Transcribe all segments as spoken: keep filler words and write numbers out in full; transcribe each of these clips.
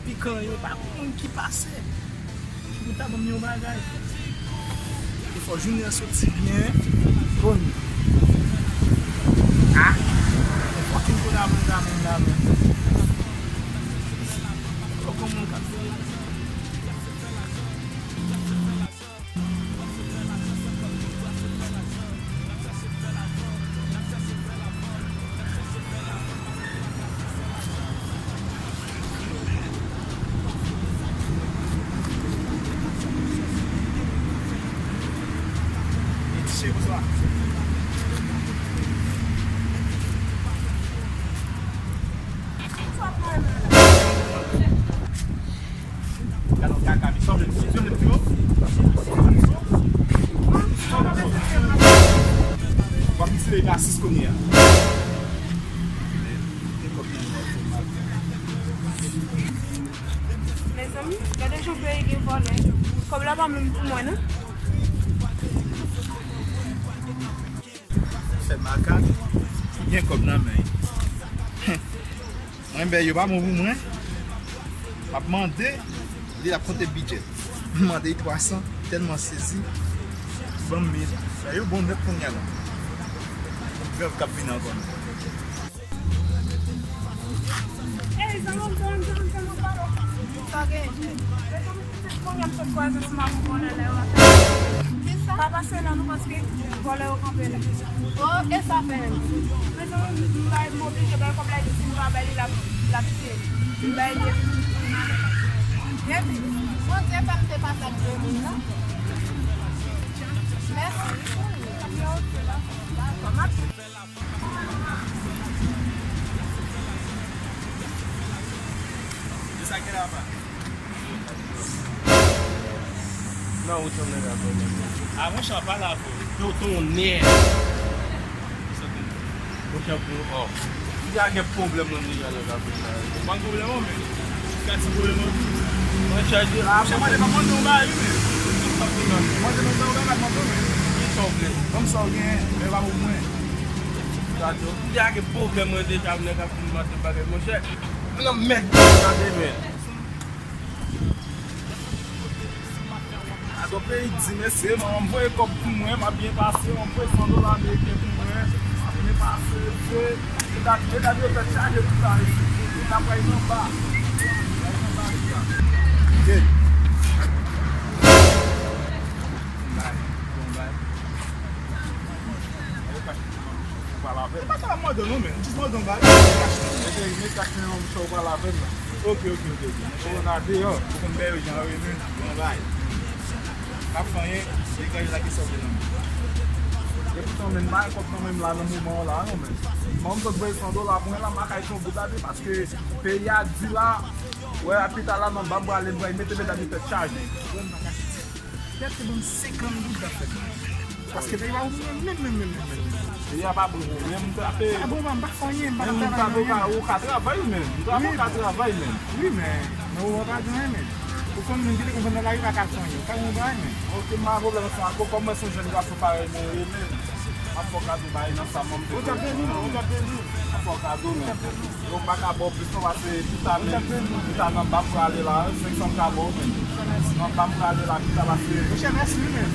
Pikan yo, pa gon moun ki pase. Ou ta ban m yon bagay. E fò jounen an soti byen. Bon. Ah. Fò ki pou la moun la, moun la, men. Fò gon moun ka fè. Gad yon kaka, men sa w vle di, sa w vle di, yo? W ap di se rasis kounye a. Mezanmi, gade jan peyi gen vòlè. Kòb la pa menm pou mwen, non. Fè makak, gen kòb nan men. Mwen, ben, yo pa bon pou mwen. M ap mande, li ap konte bidjè. M mande twa san, tèlman sezi. Ban m mil. Ben, yo bon nèt kounye a la. Grèv k ap vini ankò. Ey, zanmi, zanmi, zanmi, zanmi, pardon. Sa gen? Konbyen m sot kwaze sou makou vòlè la yo ap fè? Kisa? Pa pase la non, paske vòlè yo kanpe la. Oh, e sa fè menm? Mezanmi, m bay, m oblije bay kòb la, epi si m pa bay li, l ap, l ap tiye m. M bay li epi m ale. Epi, Bondye fè m te pase ak de moun nan. Mèsi. Dakò, m ap Nan wout lan nèg la fè. A, monchè, pale avè w. Yo, tonnè. Monchè, pou, oh. Li a gen pwoblèm nan nèg la nan kafè sa. Pa gen pwoblèm, non, men. Ka ti pwoblèm, non. Monchè, di, a, monchè, mande, pa mande yon bagay, wi, men. Mande yon bagay, mande yon bagay, men. Ki sa w vle? Ban m sa w gen, men pa pou mwen. Gade, li a gen pwoblèm, mwen deja, nèg ap vin mande bagay, monchè. Nan mèd, gade, men. Adan peyi di, mesye, m anvoye kòb pou mwen, m ap byen pase, anvoye san dola ameriken pou mwen, m ap byen pase, mesye. Medam, medam yo tèt chaje tout la, mesye. Yo ta pral nan ba. Ok. Bay, bon, bay. Ou pale avè m. Se pa sa m ap mande w non, men. M jis mande w yon bagay. Mete, mete kach nan yon chay ou pale avè m la. Ok, ok, ok, ok. Ou nan deyò, ou konn bèy jan yo ye, men. Bon, bay. N ap fè anyen, degaje la ki sòti nan men. E poutan, men, bay kòb nan men m la nan moman an la, non, men. Mwen, m sot voye san dola pou mwen la, m pa ka jwenn yon goud ladan, paske peyi a di la, wè, pita la, nan ba m prale, m prale mete medam yo tèt chaje. Pèp te ban m senkant goud, sa fè. Paske peyi pa bon menm, menm, menm, menm, menm. Peyi a pa bon, menm, m trape. Pa bon, m pa fè anyen, m pa travay anyen. Ou ka travay, menm. M trape, ou ka travay, menm. Wi, men, men ou pa gen anyen, men. Ou konn moun ki te konn fè nan lari pa ka fè anyen. Ou pa gen bagay, men. Ok, m pa gen pwoblèm sa. Kòm mwen se yon jèn gason parèy mwen ye, men. M ap fè w kado bagay nan sa, manm te. Bondye ap beni nou, Bondye ap beni nou. M ap fè w kado, men. Yo, m pa ka ba w plis non, paske pita, men, pita nan ba m prale la, senk san m ka ba w, men. Nan ba m prale la, pita, paske. Monchè, mèsi wi, men.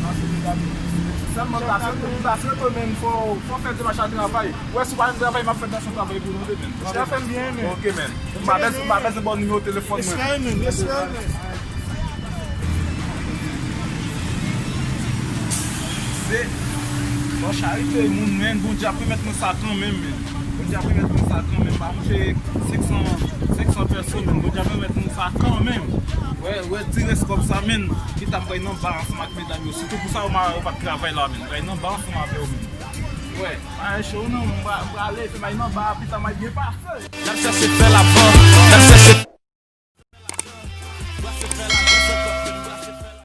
Sèlman, ta sèlman, ta sèlman, men, fò, fò fè demach a travay. Wè, si w pa jwenn travay, m ap fè tansyon travay pou nou, men. Monchè, fè m byen, men. Ok, men. M pa bezwen, m pa bezwen ba w nimewo telefòn mwen. Respè, men. Respè, men. Se, bon, charite moun, men, Bondye ap remèt mwen sa kanmenm, men. Bondye ap remèt mwen sa kanmenm. Pa mouche senk san, senk san pèso, men. Bondye ap remèt mwen sa kanmenm. Wè, wè, ti rès kòb sa, men. Pita m pral nan ba ansanm ak medam yo. Sitou pou sa, yo pa, yo pa t travay la, men. M pral nan ba ansanm avè yo, men. Wè, pa cho, non, m pra-, m prale, fè m al nan ba, pita m al byen pase. N ap chèche fè lavan,